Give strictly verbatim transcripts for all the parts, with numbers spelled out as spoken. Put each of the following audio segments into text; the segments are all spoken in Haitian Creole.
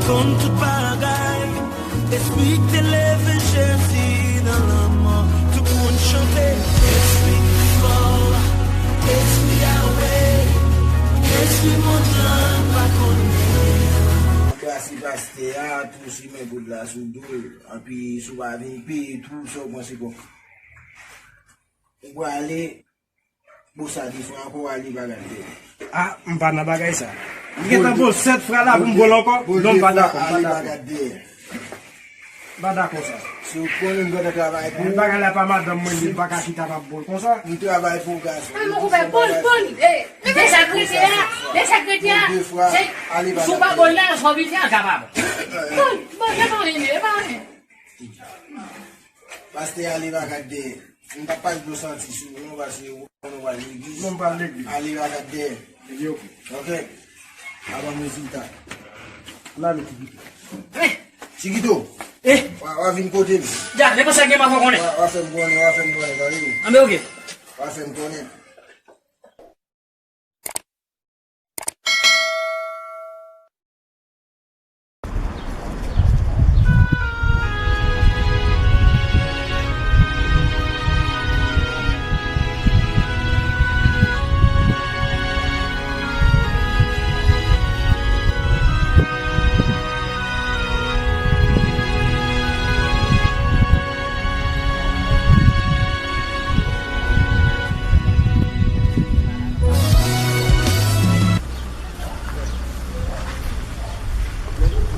Konn tout bagay. Espri k te leve Jezi nan lanmò. Tout moun chante. Espri fò, espri Yahweh, espri mond lan pa konnen. Anbrase pastè a, tou simen goud la sou do l. Anpi si w pa vin peye tou, sa w panse bon. Ou prale. Bon, sa di fwa ankò, w ale bagay de. Ah, m pa nan bagay sa. M gentan bo l sèt fwa la pou m bo l ankò. Non, m pa dakò, m pa dakò. M pa dakò sa. Si w konnen m gentan travay pou ou. Bagay la pa madanm mwen li, m pa ka chita m ap bo l konsa. M travay pou ou, gason. Ah, mon konpè, bo l, bo l. Eh, deja krete a, deja krete a. Si w pa bo l la, fò bizye a kapab. Bo l, bo l, e pa anyen, e pa anyen. Pastè, ale bagay de. M t ap pase dlo santi sou ou non, paske ou konnen w al legliz. Non, m pa al legliz. Ale bagay dèyè. Epi oke. Oke. A ban m rezilta. Lale Chikito. Eh! Chikito! Eh! W a, w a vin kote m. Ja, nenpòt sa gen m ap fè w konnen. W a, w a fè m konnen, w a fè m konnen, tande. Anben oke. W a fè m konnen.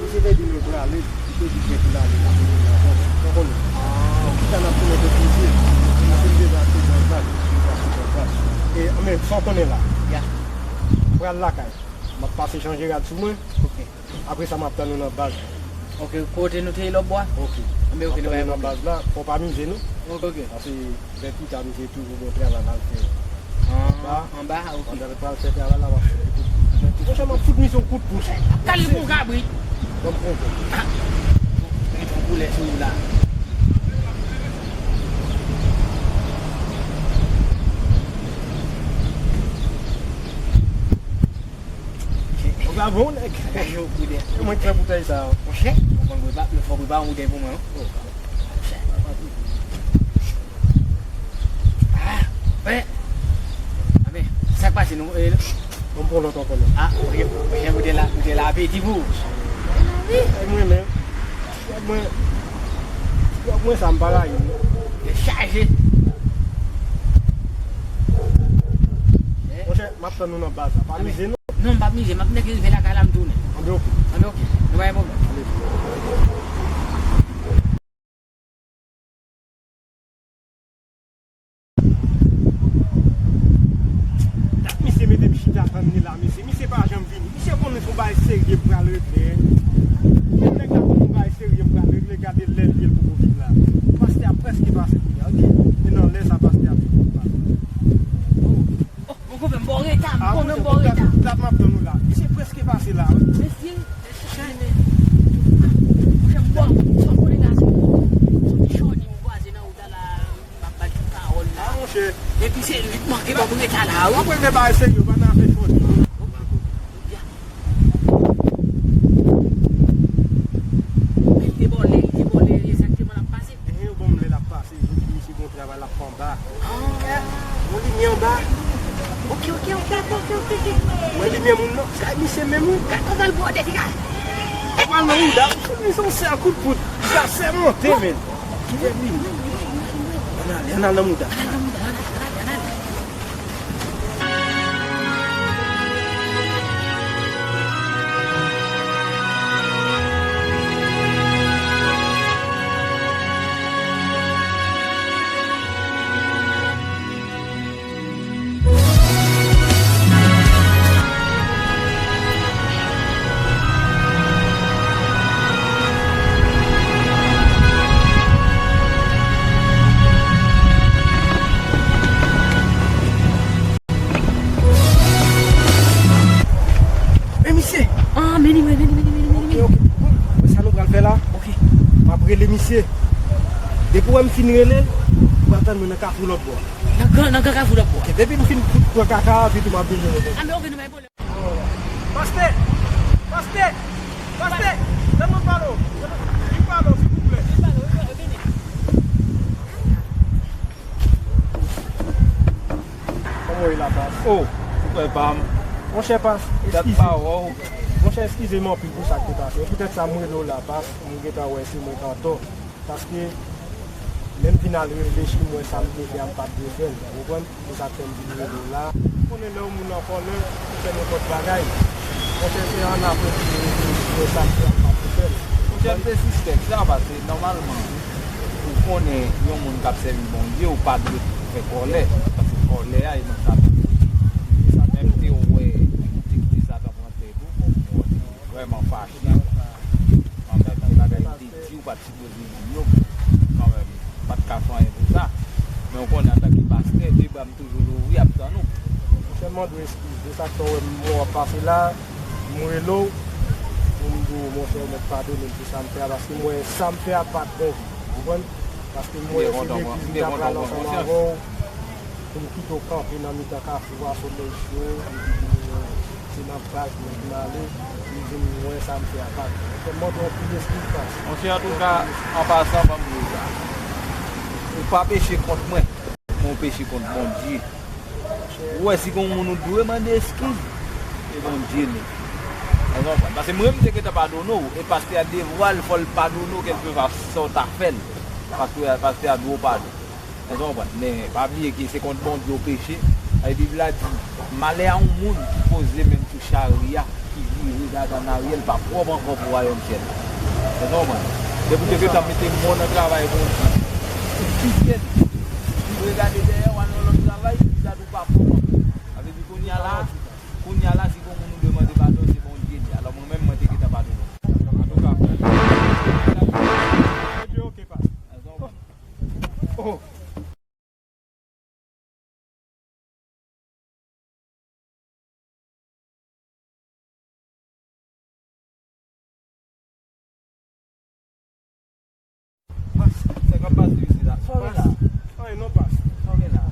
Misye te di nou prale, li te di ke pou l ale la, pou l ale la, bon, nou konnen. Ki sa n ap tounen de plezi? N ap vin deja achte gaz la, deja achte gaz la. E, men, sa w konnen la. Ya. Pral lakay. M ap pase chanje rad sou mwen. Ok. Apre sa, m ap tann ou nan baz la. Ok, kote nou te ye lòtbò a? Ok. Anben, ok, nou pa gen pwoblèm. M ap tann ou nan baz la, fò w pa mize non. Ok, ok. Paske vèt pita nou te toujou gen travay n al fè. Anba, anba, ok. Pandan l pral fè travay la, w ap fout li kout pout. Monchè, m ap fout misye yon kout pout. Kale pou kabrit. Ban m pran. Ah. Met yon koulè sou ou la. Ou pa bon, nèg. Bagay yo koudè. Mwen k fè boutèy sa yo. Monchè, mwen konn bwè pa, fò w prepare yon boutèy pou mwen, wi. Oh. Ah, wè. Anben, sa k pase nou, eh, nou. Bon, pou lòt ankò non. Ah, monchè, monchè, boutèy la, boutèy la apeti pou ou. Ay, mwen menm. Gad mwen, gad mwen sa m pa rayi l non. Li chaje. Monchè, m ap tann nou nan baz la. Pa mize non. Non, m p ap mize. M ap nèk rive lakay la, m tounen. Anben, ok. Anben, ok. Nou pa gen pwoblèm. Ale. Dat misye mete m chita tann li la, mesye. Misye pa janm vini. Misye konnen se yon bagay serye m pral regle. Nèg la konnen yon bagay serye m pral regle. Gade lè l ye l poko vin la. Pastè a prèske pase kounye a, ok? E nan lè sa pastè a vin pale. Oh, mon konpè, m ba w reta, m konnen m ba w reta. Dat m ap tann ou la. Misye prèske pase la, wi. Mesye, mesye, men, monchè, m ba w, m konnen la se yon, se yon ti chòni m kwaze nan wout la, la, m ap bat yon pawòl la. Ah, monchè. Epi se li k manke ban m reta la, wi. Apre, men bagay serye, pa nan afè chòni. Ok, ok, ok. Men li te ba w lè, li te ba w lè egzakteman l ap pase. Ehe, yo ban m lè l ap pase. Yo di misye gon travay l ap fè anba. Ah, gon limyè anba. Ok, ok, ok, ok, ok, ok, ok. Wè limyè moun nan. Sa misye menm wi. Gad kòman l bwòdè, piga. Ou pral nan mouda. Misye yon sèl kout poud. Sa sèmonte, men. Kite vini. Ann ale, ann al nan mouda. Ann al nan mouda, ann al, ann al, ann al. Men misye! Ah, men li, men li, men li, men li, men li, men li. Ok, ok. Bon, sa nou pral fè la? Ok. M ap rele misye. Depi w wè m fin rele l, ou pral tann mwen nan kafou lòt bò. Nan gran, nan gran kafou lòt bò. Ok, depi m fin fout pran kaka a, epi tou m ap vin rele. Ah, men ok, nou pa gen pwoblèm. Pastè! Pastè! Pastè! Kòman w ye, Lapas? O, frè pa m. Monchè, Pas, dat eskize. Pa wè w. Monchè, eskize m anpil pou sa k te pase. Poutèt sa, m rele w la, Pas, m gentan wè se mwen k antò. Paske, lè m fin al reflechi, m wè sa m te fè a, m pa t dwe fè l. Ou konprann? Se sa k fè m vin rele w la. Ou konnen lè yon moun an kòlè, li fè nenpòt bagay. Monchè, se an apre pou m reflechi, m wè sa m fè a, m pa t dwe fè l. Monchè, m se sispèk sa, paske nòmalman, ou konnen yon moun k ap sèvi Bondye, ou pa dwe fè kòlè. Paske kòlè a, e nan sa tou. Menm te wè, ou te kite Satan pran tèt ou, bon, m wè, vrèman fache. An fèt, se bagay te di ou pa t sipoze di yo, kanmenm, pa t ka fè anyen pou sa. Men ou konnen, antanke pastè, de bra m toujou louvri ap tann ou. Monchè, m mande w eskize, sa k fè w wè m w ap pase la, m rele w, pou m di w, monchè, ou mèt padone m pou sa m fè a, paske m wè sa m fè a pa t bon, ou konprann? Paske m wè se legliz m ta pral ansanm avè w, pou m kite w kanpe nan mitan kafou a, solèy cho, epi pou m Se nan paj mwen ki m ale, li di m, "Mwen, sa m fè a pa byen." Monchè, m mande w anpil eskiz, Pas. Monchè, antouka, an pasan, ban m di w sa. Ou pa peche kont mwen, men w peche kont Bondye. Ou wè, si gen yon moun ou dwe mande eskiz, se Bondye li. Ou konprann? Paske mwen, m te gentan padone w, e pastè a devwa l, fò l padone w kèlkeswa sa w ta fè l. Paske pastè a dwe w padon. Èske w konprann? Men, pa bliye ke se kont Bondye w peche. E Bib la di, "Malè a yon moun ki poze men l sou chari a, ki vire gade an aryè, l pa pwòp ankò pou wayòm syèl la." Èske w konprann? Depi w te gentan mete men w nan travay Bondye, ou kite l, ou vire gade dèyè w, al nan lòt travay, li gade w pa pwòp ankò. Sa vle di kounye a la, kounye a la, si gon moun ou dwe mande padon, se Bondye li. Alò, mwen menm, mwen te gentan padone w. Antouka, frè m. Ebyen, oke, pas. Èske w konprann? Oh. Pas, sa k ap pase isit la? Sa w gen la? Anyen non, pas. Sa w gen la?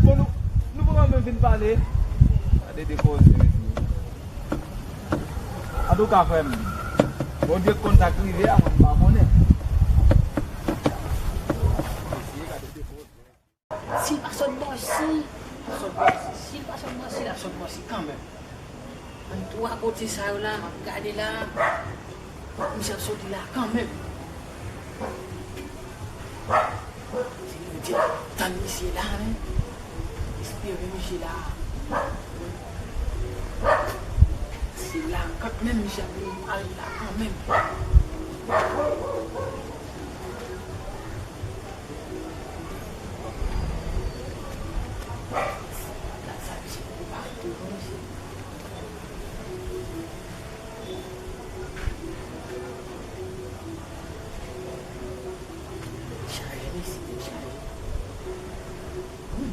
Bon, nou, nou poko menm fin pale. Gade de koze, mesye. Antouka, frè m, Bondye k konn sa k rive a, mwen m pa konnen. Si l pa sot bò isi, pa sot bò isi, si l pa sot bò isi, l ap sot bò isi kanmenm. Nan twa kote sa yo la, m ap gade la, misye ap soti la kanmenm. Se pou di, tann misye la, men. Espere misye la. Se la, kanmenm, misye ap vin pale la kanmenm. Chaje, mesye, tèt chaje.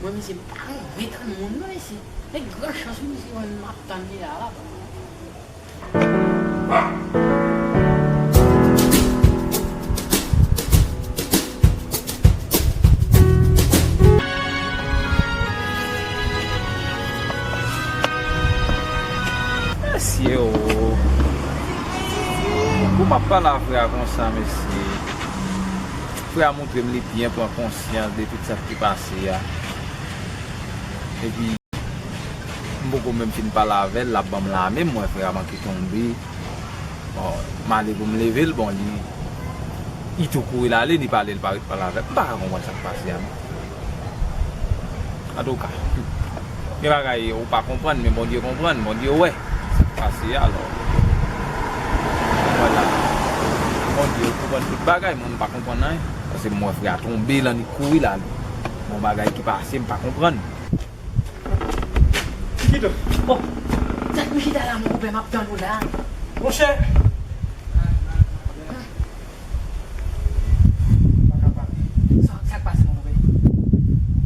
Mwen, mesye, m pa renmen tann moun, non, mesye. Gen gran chans, wi, mesye, mwen, m ap tann li la, la. Mesye o. Pou m ap pale a frè a konsa, mesye. Frè a montre m li byen pran konsyans de tout sa k te pase a. Epi, m poko menm fin pale avè l, l ap ban m lame, m wè frè a manke tonbe. Bon, m ale pou m leve l, bon, li, li tou kouri l ale, li pale, li pa ret pale avè m. M pa ka konprann sa k pase a, non. Antouka, gen bagay ou pa konprann, men Bondye konprann, Bondye wè sa k pase a, alò. Vwala. Bondye konprann tout bagay, mwen m pa konprann anyen. Paske m wè frè a tonbe, l annik kouri l ale. Bon, bagay ki pase, m pa konprann. Kikito. Oh, sa k misye ta la, mon konpè, m ap tann ou la. Monchè. Pa ka pale. Sa, sa k pase, mon konpè?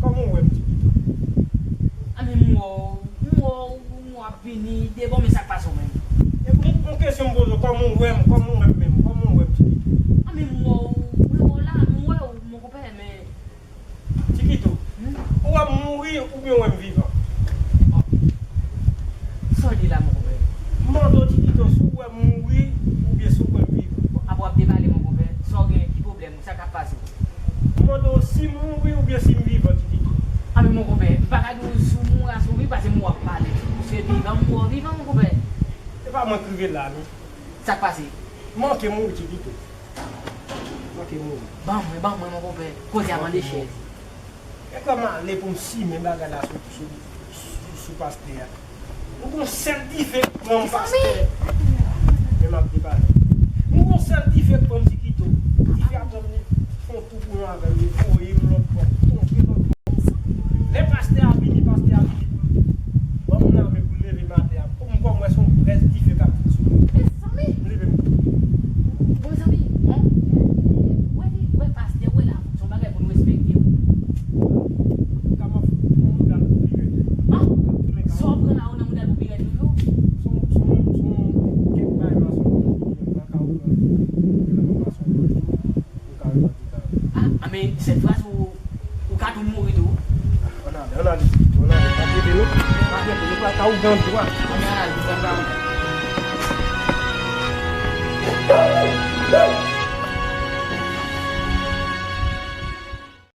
Kòman w wè m, Kikito? A, men m wè w, m wè w, m wè w ap vini, de bon, men sa k pase w menm? E bon, yon kesyon m poze w, kòman w wè m, kòman w wè m menm, kòman w wè m, Kikito? A, men m wè w, m wè w la, m wè w, mon konpè, men Chikito, hmm? Ou wè m mouri oubyen w wè m vivan? Sa w di la, mon konpè? M mande w, Chikito, si w wè m mouri Vivan, m wè w vivan, mon konpè. E pa mwen k rive la, non. Sa k pase? Manke mouri, Chikito. Manke mouri. Ban mwen, ban mwen, mon konpè. Koze a mande chèz. E kòman ale pou m simen bagay la sou, sou, sou, sou pastè a? Ou gon sèl dife k pran m pastè. Men m ap depale. Ou gon sèl dife k pran m Chikito. Dife a pran m li fè yon tou pou yon avè l, li voye m lòt bò, tonbe lòt bò. Lè pastè a vini, pastè a vini pou l ban m nan men pou l leve m atè a. Pou m kòm wè se yon brèz dife k ap fèt sou mwen. Mezanmi! M leve m. Bon, mezanmi, wè, wè pastè, wè la, se yon bagay pou nou respekte. Kòman pou mouda l pou pi rèd. Ah! Sa w pran la, ou nan mouda l pou pi rèd toujou? Son, son, son, kèk bagay mason, nan ka ou pran, nan mason, ou ka revandike. Ah, ah, men sèt fraz ou, ou ka tou mouri tou. Ann ale, ann ale, ann ale, pa trete nou, pa trete nou, pa ka ougan dwa. Ann ale, ann ale.